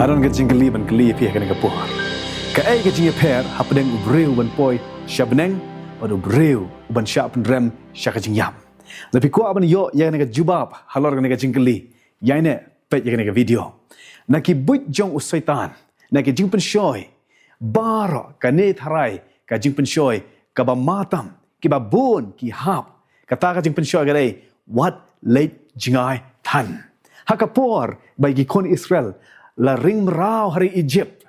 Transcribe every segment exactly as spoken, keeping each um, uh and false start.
Nga don ka jingkylli ban kylli ïa phi ha kane ka por. Kaei ka jingïapher hapdeng u briew uban poi sha bneng bad u briew uban shah pynrem sha ka jingïap? Lada phi kwah ban ïoh ïa kane ka jubab halor kane ka jingkylli, ïaineh peit ïa kane ka video. Na ki buit jong u Soitan, na ki jingpynshoi baroh, kane tharai ka jingpynshoi kaba matam, kiba bun ki hap. Kata ka jingpynshoi ka dei, wat leit jngai than. Ha ka por ba ki khun Israel la ring mraw ha ri Egypt,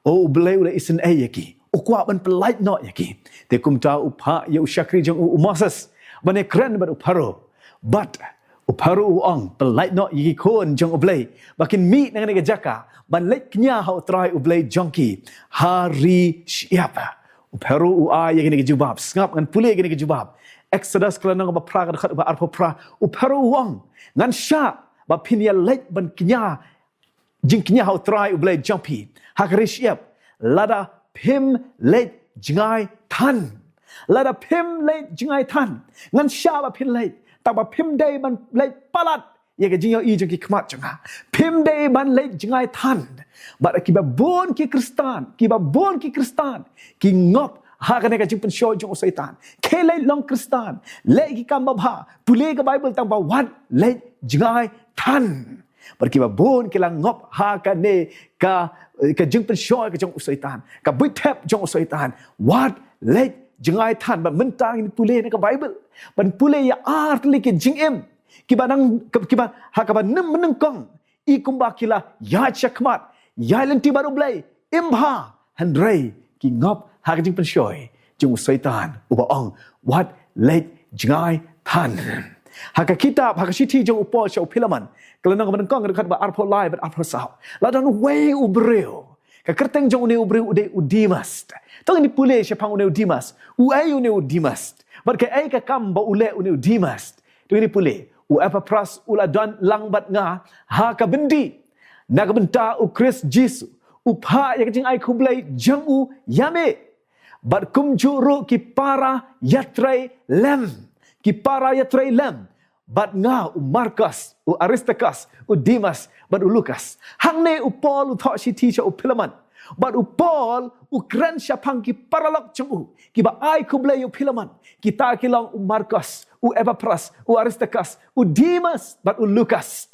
o, U Blei u la isynei ïa ki, u kwah ban pyllait noh ïa ki. Te kumta u phah ïa u shakri jong u, u Moses, ban ïakren bad u Pharaoh. Bad u Pharaoh u ong, pyllait noh ïa ki khun jong U Blei ba kin mih na kane ka jaka ban leit kñia ha U Trai U Blei jong ki ha ri shyiap. U Pharaoh u ai ïa kane ka jubab. Sngap, ngan pule ïa kane ka jubab. Exodus ka lynnong ba phra, ka dkhot ba arphew phra. U Pharaoh u ong, ngan shah ba phin ïaleit ban kñia, jingkñia ha U Trai U Blei jong phi ha ka ri shyiap, lada phim leit jngai than. Lada phim leit jngai than, ngan shah ba phin leit, tangba phim dei ban leit palat ïa ka jingïohi jong ki khmat jong nga. Phim dei ban leit jngai than. Bad kiba bun ki Khristan, kiba bun ki Khristan ki ngop ha kane ka jingpynshoi jong u Soitan. Khie leit long Khristan, leh ki kam babha, pule ka Baibl, tangba wat leit jngai than. Bad kiba bun ki la ngop ha kane ka, ka jingpynshoi ka jong u Soitan, ka buit thep jong u Soitan. Wat leit jngai than. Bad mynta ngin pule na ka Baibl, ban pule ïa ar tylli ki jingim kiba nang, kiba ha kaba mynnyngkong i kumba ki la ïaid shakhmat, ïaid lynti bad U Blei, im bha, hynrei ki ngop ha ka jingpynshoi jong u Soitan uba ong, wat leit jngai than. Ha ka kitab, ha ka shithi jong u Paul sha u Philemon, ka lynnong ba nyngkong, ka dkhot ba arphew lai bad arphew saw, la don uwei u briew. Ka kyrteng jong une u briew u dei u Demas. To ngin pule shaphang une u Demas. Uei une u Demas? Bad kaei ka kam ba u leh une u Demas? To ngin pule. U Epapras u la don lang bad nga ha ka byndi na ka bynta U Khrist Jisu. U phah ïa ka jingai khublei jong u ïa me. Bad kumjuh ruh ki para ïatrei lem. Ki para ïatrei lem bad nga, u Markos, u Aristarkos, u Demas bad u Lukas. Hangne u Paul u thoh shithi sha u Philemon. Bad u Paul u kren shaphang ki paralok jong u kiba ai khublei ïa u Philemon. Kita ki long u Markos, u Epapras, u Aristarkos, u Demas bad u Lukas.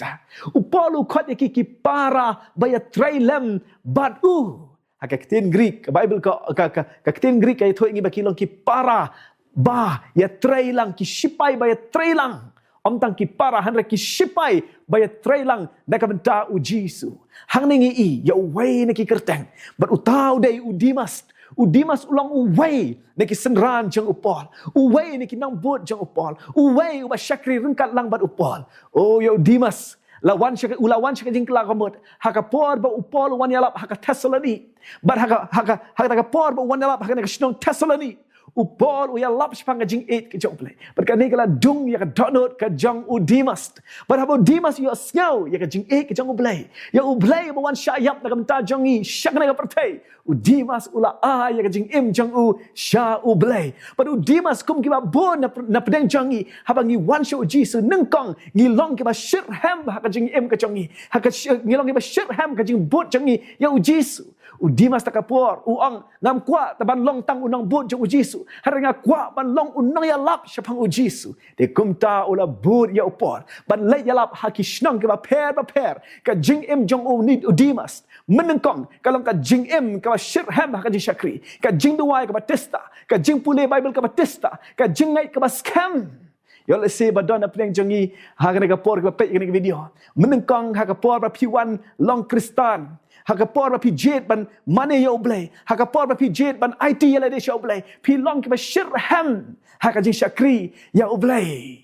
U Paul u khot ïa ki ki para ba ïatrei lem bad u. Ha ka ktien Greek, ka Baibl ka, ka, ka, ka ktien Greek ka ïathuh ïa ngi ba ki long ki para ba ïatrei lang, ki shipai ba ïatrei lang. Ym tang ki para, hynrei ki shipai ba ïatrei lang na ka bynta U Jisu. Hangne ngi i ïa uwei na ki kyrteng. Bad uta u dei u Demas. U Demas u long uwei na ki synran jong u Paul. Uwei na ki nongbud jong u Paul. Uwei uba shakri ryngkat lang bad u Paul. O, ïa u Demas, la wan sha ka, u la wan sha ka jingkylla kamut ha ka por ba u Paul u wan ïalap ha ka Thessaloni. Bad ha ka, ha ka, ha ka por ba u wan ïalap ha ka, na ka shnong Thessaloni, u Paul u ïalap shaphang ka jingïeit ka jong U Blei. Bad kane ka la dung ïa ka dohnud ka jong u Demas. Bad haba u Demas u ïohsngew ïa ka jingïeit ka jong U Blei, ïa U Blei ba wan shah ïap na ka bynta jong ngi sha kane ka pyrthei, u Demas u la ai ïa ka jingim jong u sha U Blei. Bad u Demas, kum kiba bun na, na pdeng jong ngi, haba ngi wan sha U Jisu, nyngkong ngi long kiba shitrhem ha ka jingim ka jong ngi. Ha ka shi-, ngi long kiba shitrhem ka jingbud jong ngi ïa U Jisu. U Demas ta ka por u ong, ngam kwah tang ban long tang u nongbud jong U Jisu, hynrei nga kwah ban long u nongïalap shaphang U Jisu. Te kumta u la bud ïa u Paul ban leit ïalap ha ki shnong kiba pher bapher. Ka jingim jong u, u Demas mynnyngkong ka long ka jingim kaba shitrhem ha ka jingshakri, ka jingduwai kaba tista, ka jingpule Baibl kaba tista, ka jingngeit kaba skhem. Ïoh lehse ba don na pdeng jong ngi ha kane ka por kiba peit ïa kane ka video, mynnyngkong ha ka por ba phi wan long Khristan, ha ka por ba phi jied ban mane ïa U Blei, ha ka por ba phi jied ban aiti ïa lade sha U Blei, phi long kiba shitrhem ha ka jingshakri ïa U Blei.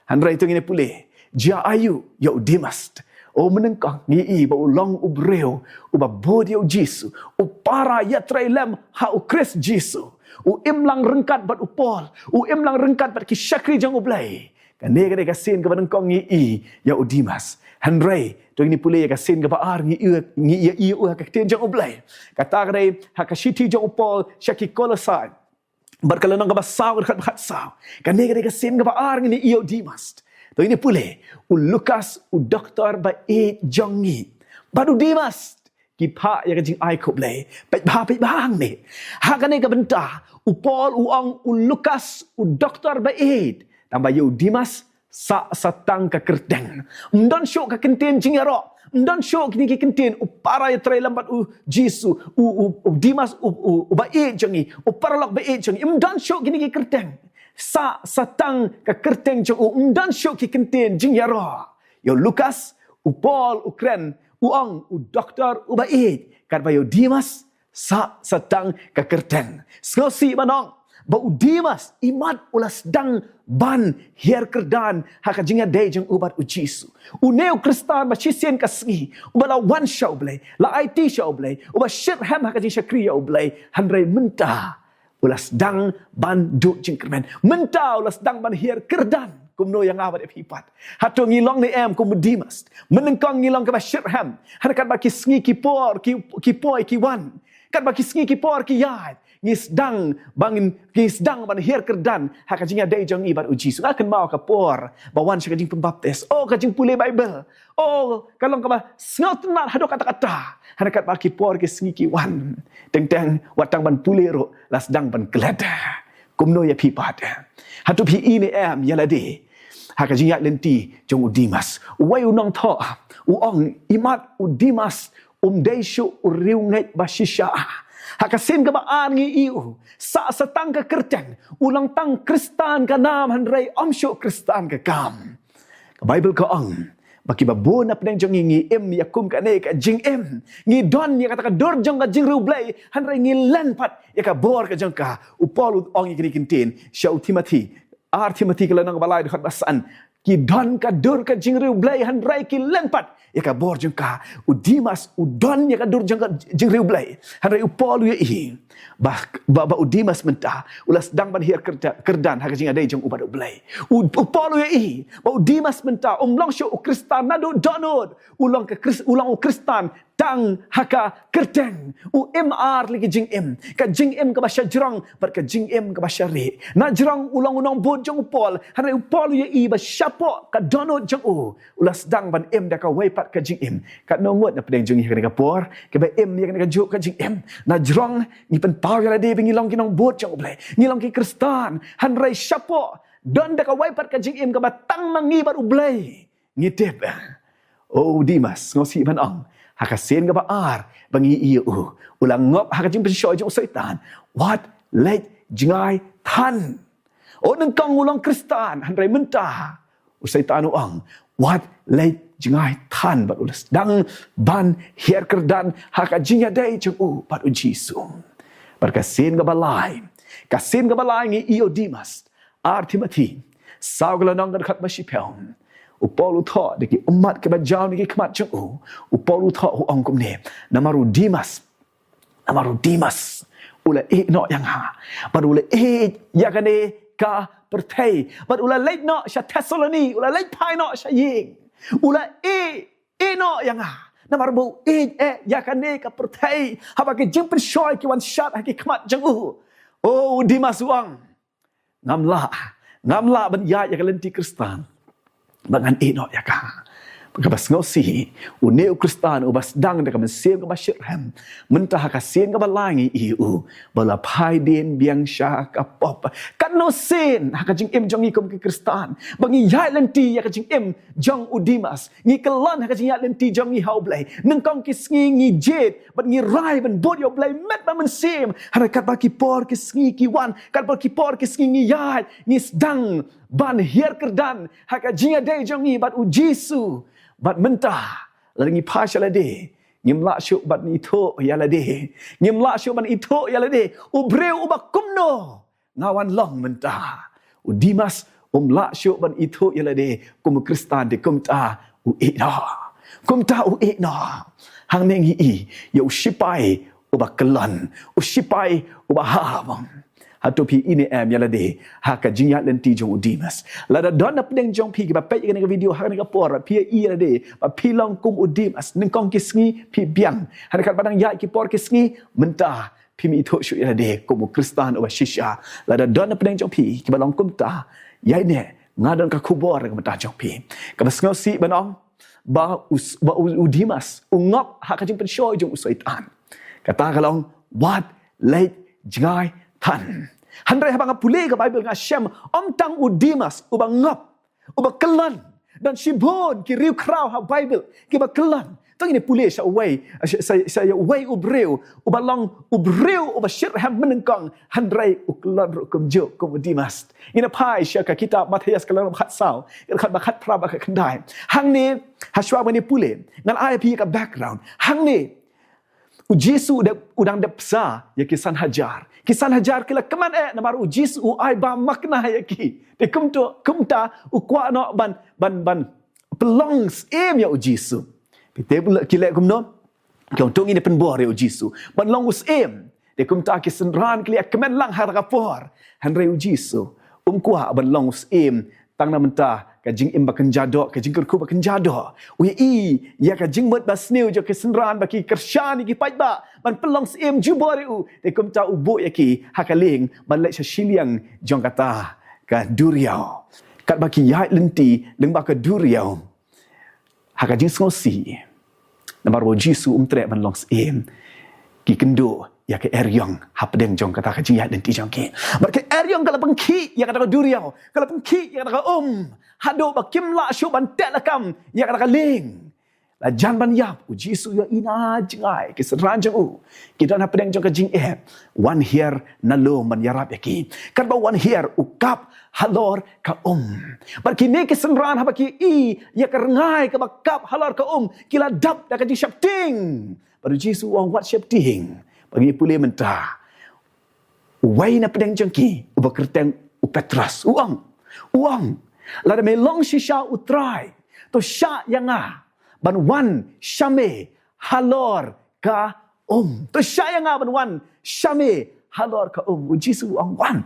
Hynrei to ngin pule, jia aïu ïa u Demas? O, mynnyngkong ngi i ba u long u briew uba bud ïa U Jisu, u para ïatrei lem ha U Khrist Jisu. U im lang ryngkat bad u Paul, u im lang ryngkat bad ki shakri jong U Blei. Kane ka dei ka sien kaba nyngkong ngi i ïa u Demas. Hynrei to ngin pule ïa ka sien kaba ar, ngi i, ngi i ïa u ha ka ktien jong U Blei. Kata ka dei ha ka shithi jong u Paul sha ki Kolosai, bad ka lynnong kaba saw, ka dkhot ba khatsaw. Kane ka dei ka sien kaba ar ngi i ïa u Demas. To ngin pule, u Lukas u doktor ba ïeit jong ngi. Bad u Demas ki phah ïa ka jingai khublei. Peit bha, peit bha hangne. Ha kane ka bynta, u Paul u ong u Lukas u doktor ba ïeit. Tang ba ïa u Demas sa sa tang ka kyrteng. Ym don shuh ka kyntien jingïaroh. Ym don shuh kine ki kyntien u para ïatrei lem bad u Jisu, u, u, u Demas, u, u, u ba ïeit jong ngi, u paralok ba ïeit jong ngi. Ym don shuh kine ki kyrteng. Sa sa tang ka kyrteng jong u, ym don shuh ki kyntien jingïaroh. Ïa u Lukas, u Paul u kren, u ong u doktor u ba ïeit, katba ïa u Demas sa sa tang ka kyrteng. Sngewsih ban ong ba u Demas imat u la sdang ban hiar kyrdan ha ka jingïadei jong u bad u Jisu. Une u Khristan ba shisien ka sngi, u ba la wan sha u Blei, la aiti sha u Blei, u ba shitrhem ha ka jingshakri ïa u Blei, hynrei mynta u la sdang ban duh jingkyrmen. Mynta u la sdang ban hiar kyrdan. Kumno ïa nga bad ïa phi pat? Hato ngi long ne em kum u Demas? Mynnyngkong ngi long kiba shitrhem. Hynrei katba ki sngi ki por, ki, ki poi ki wan, katba ki sngi ki por ki ïaid, ngi sdang ban, ngi sdang ban hiar kyrdan ha ka jingïadei jong ngi bad u Jisu. Nga kynmaw ka por ba wan sha ka jingpynbaptis. Oh, ka jingpule Baibl. Oh, ka long kaba sngewtynnat haduh katta katta. Hynrei katba ki por ki sngi ki wan, teng teng wat tang ban pule ruh la sdang ban klet. Kumno ïa phi pat? Hato phi i ne em ïa lade ha ka jingïaid lynti jong u Demas? Uwei u nongthoh u ong imat u Demas um dei shuh u riewngeit ba shisha. Ha ka sien kaba ar ngi i u sa sa tang ka kyrteng, u long tang Khristan ka nam hynrei um shuh Khristan ka kam. Ka Baibl ka ong ba kiba bun na pdeng jong ngi ngi im ïa kum kane ka jingim. Ngi don ïa kata ka dur jong ka jingriewblei, hynrei ngi len pat ïa ka bor ka jong ka. U Paul u ong ïa kine ki kyntien sha u Timothi, ar Timothi ka lynnong ba lai dkhot ba san. Ki don ka dur ka jingriewblei hynrei ki len pat ïa ka bor jong ka. U Demas u don ïa ka dur jong ka jingriewblei, hynrei u Paul u ïa i ba, ba, ba u Demas mynta u la sdang ban hiar kyrda-, kyrdan ha ka jingïadei jong u bad u Blei. U, u Paul u ïa i ba u Demas mynta um long shuh u Khristan naduh dohnud. U long ka Khris-, u long u Khristan tang ha ka kyrteng. U im ar lei ki jingim, ka jingim kaba shajrong bad ka jingim kaba sharieh. Najrong u long u nongbud jong u Paul, hynrei u Paul u ïa i ba shapoh ka dohnud jong u, u la sdang ban im da kawei pat ka jingim. Katno ngut na pdeng jong ngi ha kane ka por kiba im ïa kane kajuh ka jingim? Najrong ngi pynpaw ïa lade ba ngi long ki nongbud jong u Blei, ngi long ki Khristan, hynrei shapoh don da kawei pat ka jingim kaba tang ma ngi bad u Blei. Ngi tip, o u Demas, sngewsih ban ong, ha ka sien kaba ar ba ngi i ïa u, u la ngop ha ka jingpynshoi jong u Soitan. Wat leit jngai than. O, nyngkong u long Khristan, hynrei mynta u Soitan u ong, wat leit jngai than bad u la sdang ban hiar kyrdan ha ka jingïadei jong u bad u Jisu. Bad ka sien kaba lai, ka sien kaba lai ngi i ïa u Demas, ar Timothi saw ka lynnong ka dkhot ba shiphew. U Paul u thoh da ki ummat kiba jaw na ki khmat jong u. U Paul u thoh u ong kumne, namar u Demas, namar u Demas u la ïeh noh ïa nga, bad u la ïeh ïa kane ka pyrthei, bad u la leit noh sha Thessaloni, u la leit phai noh sha ïing. U la ïeh, ïeh noh ïa nga namar ba u ïeh eh ïa kane ka pyrthei. Haba ki jingpynshoi ki wan shad ha ki khmat jong u, o u Demas u ong, ngam lah, ngam lah ban ïaid ïa ka lynti Khristan ba ngan ïeh noh ïa ka. Kaba sngewsih, une u Khristan uba sdang da ka mynsiem kaba shitrhem, mynta ha ka sien kaba lai ngi i ïa u ba u la phai dien biang sha ka pop. Katno sien ha ka jingim jong ngi kum ki Khristan ba ngi ïaid lynti ïa ka jingim jong u Demas. Ngi kyllon ha ka jingïaid lynti jong ngi ha u Blei. Nyngkong ki sngi ngi jied bad ngi rai ban bud ïa u Blei met bad mynsiem. Hynrei katba ki por ki sngi ki wan, katba ki por ki sngi ngi ïaid, ngi sdang ban hiar kyrdan ha ka jingïadei jong ngi bad u Jisu. Bad mynta, lada ngi phai sha lade, ngim lah shuh ban ithuh ïa lade. Ngim lah shuh ban ithuh ïa lade, u briew uba kumno nga wan long mynta. U Demas um lah shuh ban ithuh ïa lade kum u Khristan, te kumta u ïeh noh. Kumta u ïeh noh. Hangne ngi i ïa u shipai uba kyllon, u shipai uba hap. Hato phi i ne em ïa lade ha ka jingïaid lynti jong u Demas? Lada don na pdeng jong phi kiba peit ïa kane ka video ha kane ka por, phi i ïa lade ba phi long kum u Demas, nyngkong ki sngi phi biang, hynrei katba dang ïaid ki por ki sngi, mynta phim ithuh shuh ïa lade kum u Khristan uba shisha. Lada don na pdeng jong phi kiba long kumta, ïaineh, nga don ka khubor na ka bynta jong phi. Kaba sngewsih ban ong, ba u, ba u, u Demas u ngop ha ka jingpynshoi jong u Soitan. Kata ka long, wat leit jngai than. Hynrei haba nga pule ka Baibl nga shem, ym tang u Demas uba ngop, uba kyllon. Don shibun ki riewkhraw ha Baibl kiba kyllon. To ngin pule sha uwei, sha, sha, sha uwei u briew uba long u briew uba shitrhem mynnyngkong, hynrei u kyllon ruh kumjuh kum u Demas. Ngin phai sha ka kitab Mathaios ka lynnong ba khatsaw, ka dkhot ba khatphra bad khatkhyndai. Hangne, hashwa ba ngin pule, ngan ai phi ka background. Hangne u Jisu u dep, u dang dep bsa ïa ki san hajar. Ki san hajar ki la kmen eh namar u Jisu u ai ba makna ïa ki. Te kumto, kumta u kwah noh ban, ban, ban pynlong syiem ïa u Jisu. Phi tip ki leh kumno? Ki ong, to ngin pynbor ïa u Jisu ban long u syiem. Te kumta ki synran ki la kmen lang ha ka por. Hynrei u Jisu um kwah ban long u syiem tang na bynta ka jingim ba kynja doh, ka jingkyrkhu ba kynja doh. U ïohi ïa ka jingmut basniew jong ki synran ba ki kyrshan ïa ki paidbah ban pynlong syiem jubor ïa u. Te kumta u buh ïa ki ha ka lieng ban leit sha shiliang jong kata ka duriaw. Katba ki ïaid lynti lyngba ka duriaw ha ka jingsngewsih, namar ba u Jisu um treh ban long syiem, ki kynduh ïa ka eriong hapdeng jong kata ka jingïaid lynti jong ki. Bad ka eriong ka la pynkhih ïa kata ka duriaw, ka la pynkhih ïa kata ka um, haduh ba kim lah shuh ban teh lakam ïa kata ka lieng. La jan ban ïap, u Jisu u ïohi na jngai ki synran jong u ki don hapdeng jong ka jingeh. Wan hiar na lum ban ïarap ïa ki. Katba wan hiar u kap halor ka um. Bad kine ki synran haba ki ïohi ïa ka rngai kaba kap halor ka um, ki la dap da ka jingsheptieng. Bad u Jisu u ong, wat sheptieng. Bad ngi pule mynta, uwei na pdeng jong ki uba kyrteng u Petros u ong, u ong, lada me long shisha u Trai, to shah ïa nga ban wan sha me halor ka um. To shah ïa nga ban wan sha me halor ka um. U Jisu u ong, wan,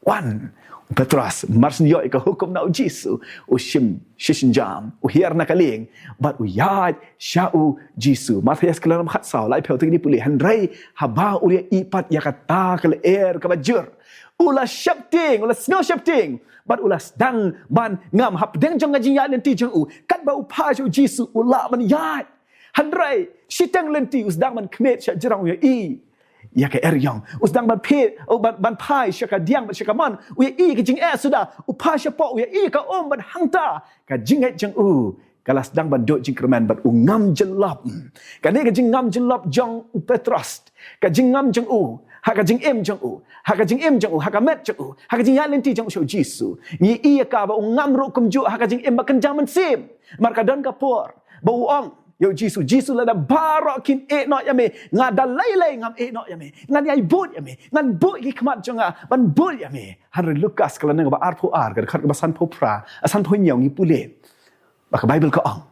wan. U Petros mar shu ïoh ïa ka hukum na u Jisu, u shim shisien jam, u hiar na ka lieng bad u ïaid sha u Jisu. Mathaios ka lynnong ba khatsaw, laiphew, to ngin pule, hynrei haba u la ïohi pat ïa kata ka lyer kaba jur, u la sheptieng, u la sngew sheptieng bad u la sdang ban ngam. Hapdeng jong ka jingïaid lynti jong u, katba u phai sha u Jisu u lah ban ïaid. Hynrei shiteng lynti u sdang ban khmih sha jrong, u ïohi ïa ka eriong. U sdang ban phai, u ban, ban phai sha ka diang bad sha ka mon, u ïohi ïa ka jingeh suda. U phai shapoh, u ïohi ïa ka um bad hangta ka jingngeit jong u ka la sdang ban duh jingkyrmen bad u ngam jyllop. Kane ka jingngam jyllop jong u Petros, ka jingngam jong u ha ka jingim jong u, ha ka jingim jong u, ha ka met jong u, ha ka jingïaid lynti jong u sha u Jisu, ngi ïohi ïa ka ba u ngam ruh kumjuh ha ka jingim ba kynja mynsiem. Namar ka don ka por ba u ong ïa u Jisu, Jisu, lada baroh kin ïeh noh ïa me, nga da lei lei ngam ïeh noh ïa me. Ngan ïai bud ïa me, ngan buh ïa ki khmat jong nga ban bud ïa me. Hynrei Lukas ka lynnong kaba arphew ar, ka dkhot kaba sanphew phra, ah, sanphew hynñiew, ngi pule ba ka Baibl ka ong,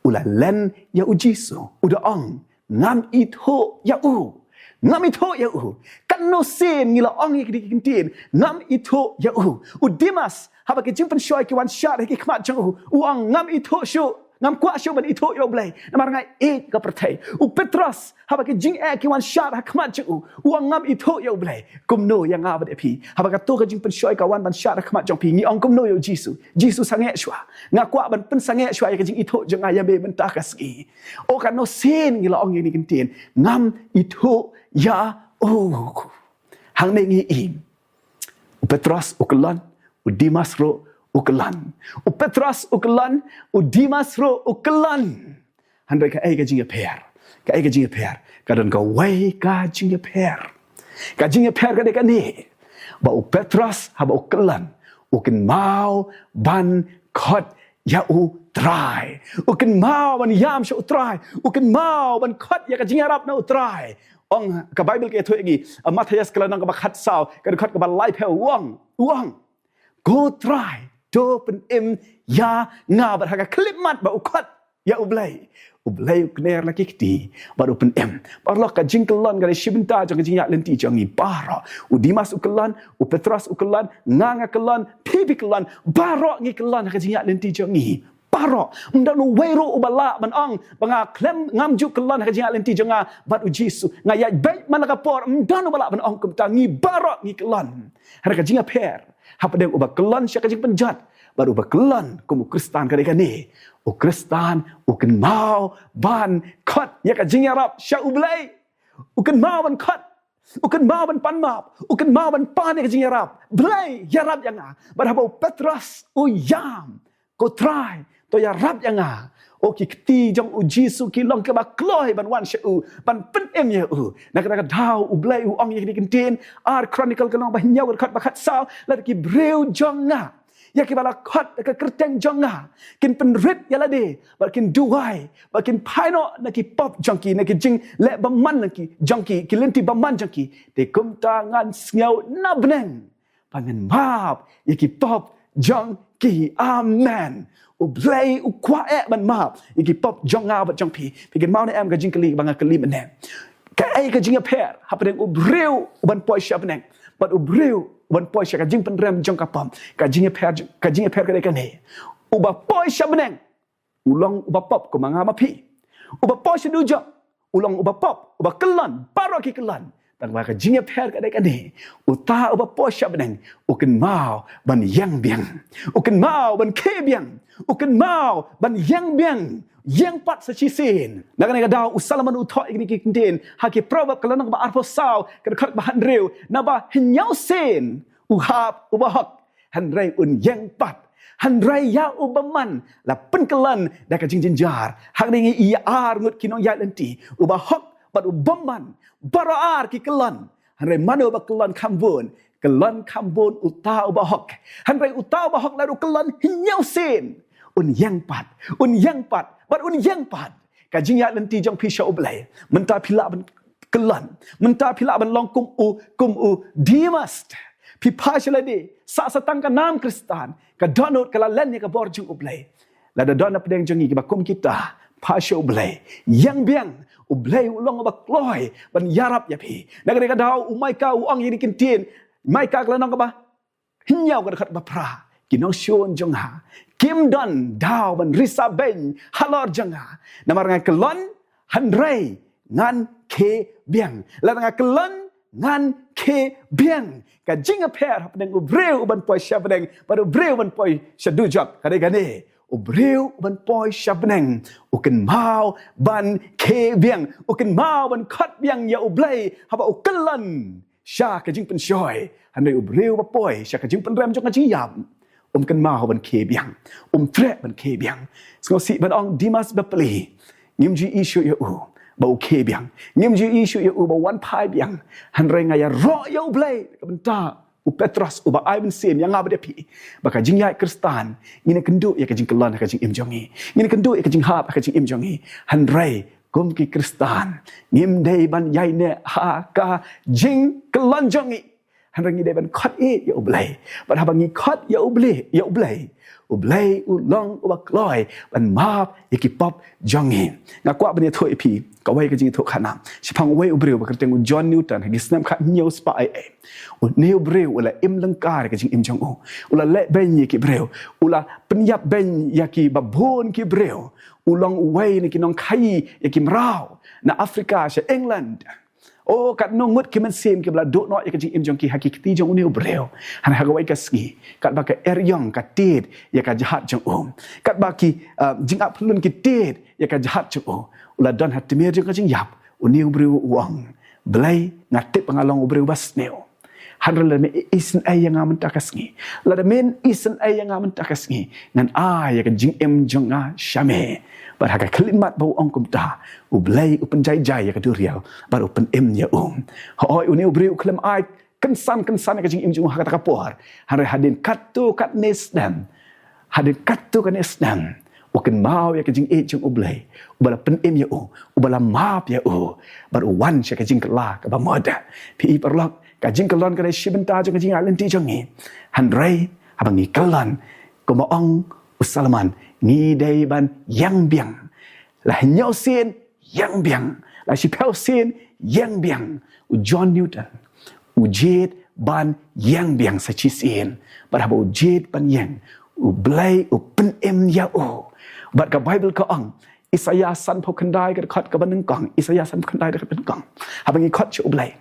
u la len ïa u Jisu, u da ong, ngam ithuh ïa u. Ngam ithuh ïa u. Katno sien ngi la ong ïa kine ki ktien, ngam ithuh ïa u. U Demas, haba ki jingpynshoi ki wan shad ha ki khmat jong u, u ong, ngam ithuh shuh, ngam kwah shuh ban ithuh ïa U Blei, namar nga ïeit ka pyrthei. U Petros, haba ki jingeh ki wan shad ha khmat jong u, u ong, ngam ithuh ïa U Blei. Kumno ïa nga bad ïa phi? Haba kato ka jingpynshoi ka wan ban shad ha khmat jong phi, ngi ong kumno ïa u Jisu? Jisu, sangeh shuwa. Nga kwah ban pynsangeh shuwa ïa ka jingithuh jong nga ïa me mynta ka sngi. O, katno sien ngi la ong ïa kine ki ktien, ngam ithuh ïa u. Hangne ngi ïohi, u Petros u kyllon, u Demas ruh u kyllon. U Petros u kyllon, u Demas ruh u kyllon. Hynrei kaei ka jingïapher? Kaei ka jingïapher? Ka don kawei ka jingïapher. Ka jingïapher ka dei kane, ba u Petros haba u kyllon, u kynmaw ban khot ïa u Trai. U kynmaw ban ïam sha u Trai. U kynmaw ban khot ïa ka jingïarap na u Trai. Ong ka Baibl ka ïathuh ïa ngi, ah, Mathaios ka lynnong kaba khatsaw, ka dkhot kaba laiphew, u ong, u ong, ko Trai, to pynim ïa nga. Bad ha ka khyllipmat ba u khot ïa U Blei, U Blei u kner la ki kti bad u pynim. Paralok, ka jingkyllon ka dei shi bynta jong ka jingïaid lynti jong ngi baroh. U Demas u kyllon, u Petros u kyllon, nga nga kyllon, phi phi kyllon, baroh ngi kyllon ha ka jingïaid lynti jong ngi. Baroh. Ym don uwei ruh uba lah ban ong ba nga khlem, ngam ju kyllon ha ka jingïaid lynti jong nga bad u Jisu. Nga ïaid beit man la ka por. Ym don uba lah ban ong kumta. Ngi baroh ngi kyllon. Hynrei ka jingïapher hapdeng uba kyllon sha ka jingpynjot Bad uba kyllon kum u Khristan ka dei kane. U Khristan u kynmaw ban khot ïa ka jingïarap sha U Blei. U kynmaw ban khot. U kynmaw ban pan map. U kynmaw ban pan ïa ka jingïarap. Blei, ïarap ïa nga. Bad haba u Petros u ïam, ko Trai, to ïarap ïa nga. O, ki kti jong u Jisu ki long kiba kloi ban wan sha u, ban pynim ïa u. Na kata ka daw U Blei u ong ïa kine ki ktien, Ar Chronicle ka lynnong ba hynñiew ka dkhot ba khatsaw, lada ki briew jong nga, ïa kiba la khot da ka kyrteng jong nga, kin pynrit ïa lade, bad kin duwai, bad kin phai noh na ki pop jong ki, na ki jingleh bymman jong ki, jong ki, ki lynti bymman jong ki, te kumta ngan sngew na bneng, ba ngan map ïa ki pop jong ki. Amen. U Blei u kwah eh ban map ïa ki pop jong nga bad jong phi. Phi kynmaw ne em ka jingkylli ba nga kylli mynne? Kaei ka jingïapher hapdeng u briew u ban poi sha bneng bad u briew u ban poi sha ka jingpynrem jong ka pop? Ka jingïapher, ka jingïapher ka dei kane. Uba poi sha bneng u long uba pop kum ma nga ma phi. Uba poi sha dujok u long uba pop, uba kyllon baroh ki kyllon. Tangba ka jingïapher ka dei kane. Uta uba poi sha bneng u kynmaw ban ïeng biang, u kynmaw ban khie biang, u kynmaw ban ïeng biang, ïeng pat sa shisien. Na kane ka daw u Solomon u thoh ïa kine ki ktien ha ki Proverb ka lynnong ba arphew saw ka dkhot ba hynriew, naba hynñiew sien u hap uba hok, hynrei un ïeng pat. Hynrei ïa u bymman la pynkyllon da ka jingjynjar. Hangne ngi ïohi ar ngut ki nongïaid lynti, uba hok bad u bymman, baroh ar ki kyllon. Hynrei mano ba kyllon kham bun? Kyllon kham bun uta uba hok. Hynrei uta uba hok lada u kyllon hynñiew sien, un ïeng pat, un ïeng pat bad un ïeng pat. Ka jingïaid lynti jong phi sha U Blei, mynta phi lah ban kyllon, mynta phi lah ban long kum u, kum u Demas. Phi phai sha lade, sah sa tang ka nam Khristan, ka dohnud ka la len ïa ka bor jong U Blei. Lada don na pdeng jong ngi kiba kum kita, phai sha U Blei, ïeng biang. U Blei u long uba kloi ban ïarap ïa phi. Na kane ka daw u Micah u ong ïa kine ki ktien, Micah ka lynnong kaba hynñiew ka dkhot ba phra, ki nongshun jong nga kim don daw ban risa beiñ halor jong nga. Namar nga kyllon, hynrei ngan khie biang. Lada nga kyllon, ngan khie biang. Ka jingïapher hapdeng u briew u ban poi sha bneng bad u briew u ban poi sha dujok ka dei kane. U briew u ban poi sha bneng u kynmaw ban khie biang, u kynmaw ban khot biang ïa U Blei haba u kyllon sha ka jingpynshoi. Hynrei u briew ba poi sha ka jingpynrem jong ka jingïap, um kynmaw ban khie biang, um treh ban khie biang. Sngewsih ban ong, Demas ba plie, ngim ju ïohi shuh ïa u ba u khie biang, ngim ju ïohi shuh ïa u ba wan phai biang. Hynrei nga ïaroh ïa U Blei ka bynta u Petros uba ai mynsiem ïa nga bad ïa phi, ba ka jingïaid Khristan ngin ïakynduh ïa ka jingkyllon ha ka jingim jong ngi, ngin ïakynduh ïa ka jinghap ha ka jingim jong ngi. Hynrei kum ki Khristan, ngim dei ban ïaineh ha ka jingkyllon jong ngi. Hynrei ngi dei ban khot ïa U Blei. Bad haba ngi khot ïa U Blei, ïa U Blei, U Blei u long uba kloi ban map ïa ki pop jong ngi. Nga kwah ban ïathuh ïa phi kawei ka jingïathuh khanam shaphang uwei u briew ba kyrteng u John Newton, ha ki snem khathynñiew spah ai ai. Une u briew u la im lyngkar ïa ka jingim jong u. U la leh beiñ ïa ki briew. U la pynïap beiñ ïa kiba bun ki briew. U long uwei na ki nongkhaïi ïa ki mraw na Africa sha England. O, katno ngut ki mynsiem kiba la duh noh ïa ka jingim jong ki ha ki kti jong une u briew. Hynrei ha kawei ka sngi, katba ka eriong ka tied ïa ka jahaj jong u, katba ki, ah, jingap pyllun ki tied ïa ka jahaj jong u, u la don ha tmier jong ka jingïap. Une u briew u ong, Blei, nga tip ba nga long u briew ba sniew. Hynrei lada men isynei ïa nga mynta ka sngi, lada men isynei ïa nga mynta ka sngi, ngan ai ïa ka jingim jong nga sha me. Bad ha ka khyllipmat ba u ong kumta, U Blei u pynjai jai ïa ka duriaw bad u pynim ïa u. Hooid, une u briew u khlem ai kynsan kynsan ïa ka jingim jong u ha kata ka por. Hynrei hadien katto katne snem, hadien katto katne snem, u kynmaw ïa ka jingïeit jong U Blei uba la pynim ïa u, uba la map ïa u. Bad u wan sha ka jingkylla kaba mut. Phi i paralok, ka jingkyllon ka dei shi bynta jong ka jingïaid lynti jong ngi. Hynrei haba ngi kyllon, kumba ong u Solomon, ngi dei ban ïeng biang. La hynñiew sien, ïeng biang. La shiphew sien, ïeng biang. U John Newton u jied ban ïeng biang sa shisien. Bad haba u jied ban ïeng, U Blei u pynim ïa u. Bad ka Baibl ka ong, Isaïah sanphew khyndai ka dkhot kaba nyngkong, Isaïah sanphew khyndai ka dkhot kaba nyngkong. Haba ngi khot sha U Blei,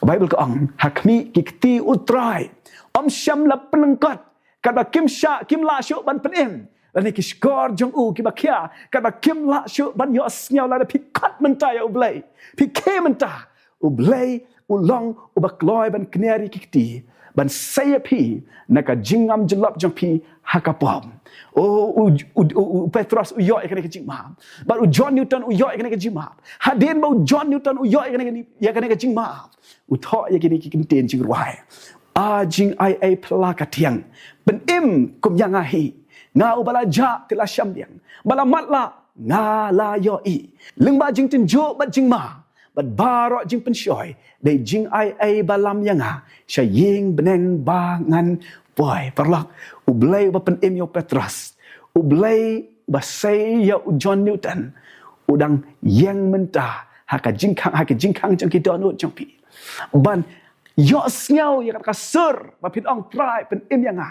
ka Baibl ka ong, ha khmih ki kti U Trai ym shym la pynlyngkot, Katba kim shah, kim lah shuh ban pynim. Lane ki shkor jong u kiba khia. Katba kim lah shuh ban ïohsngew lada phi khot mynta ïa U Blei. Phi khie mynta. U Blei u long uba kloi ban kner ïa ki kti. Ban sei ïa phi na ka jingngam jyllop jong phi ha ka pop. O, u, u, u, u Petros u ïoh ïa kane ka jingmap. Bad u John Newton u ïoh ïa kane ka jingmap. Hadien ba u John Newton u ïoh ïa kane ka, ïa kane ka jingmap, u thoh ïa kine ki kyntien jingrwai. A jingaiei phylla ka thiang. Pynim kum ïa nga hi. Nga uba la jah te la sham biang. Ba la matlah nga la ïohi. Lyngba jingtynjuh bad jingma. Bad baroh jingpynshoi. Dei jingaiei ba lam ïa nga. Sha ïing bneng ba ngan poi. Paralok. U Blei uba pynim ïa u Petros. U Blei uba sei ïa u John Newton. U dang ïeng mynta. Ha ka jingkhang, ha ka jingkhang jong ki dohnud jong phi. Ban ïohsngew ïa ka sur, ba phin ong Trai pynim ïa nga.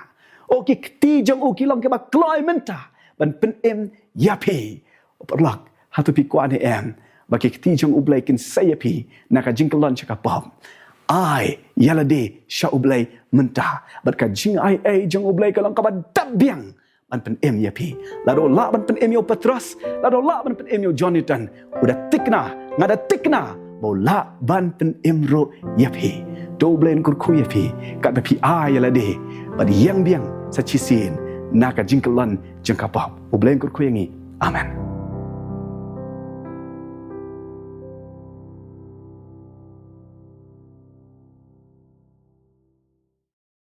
O ki kti jong u ki long kiba kloi mynta, ban pynim ïa phi. Paralok, hato phi kwah ne em, ba ki kti jong U Blei kin sei ïa phi, na ka jingkyllon sha ka pop. Ai, ïa lade, sha U Blei mynta. Bad ka jingaiei jong U Blei ka long kaba dap biang, ban pynim ïa phi. Lada u lah ban pynim ïa u Petros, lada u lah ban pynim ïa u John Newton, u da thikna, nga da thikna, ba u lah ban pynim ruh ïa phi. To U Blei un kyrkhu ïa phi, katba phi ai ïa lade, bad ïeng biang sa shisien, na ka jingkyllon jong ka pop. U Blei un kyrkhu ïa ngi. Amen.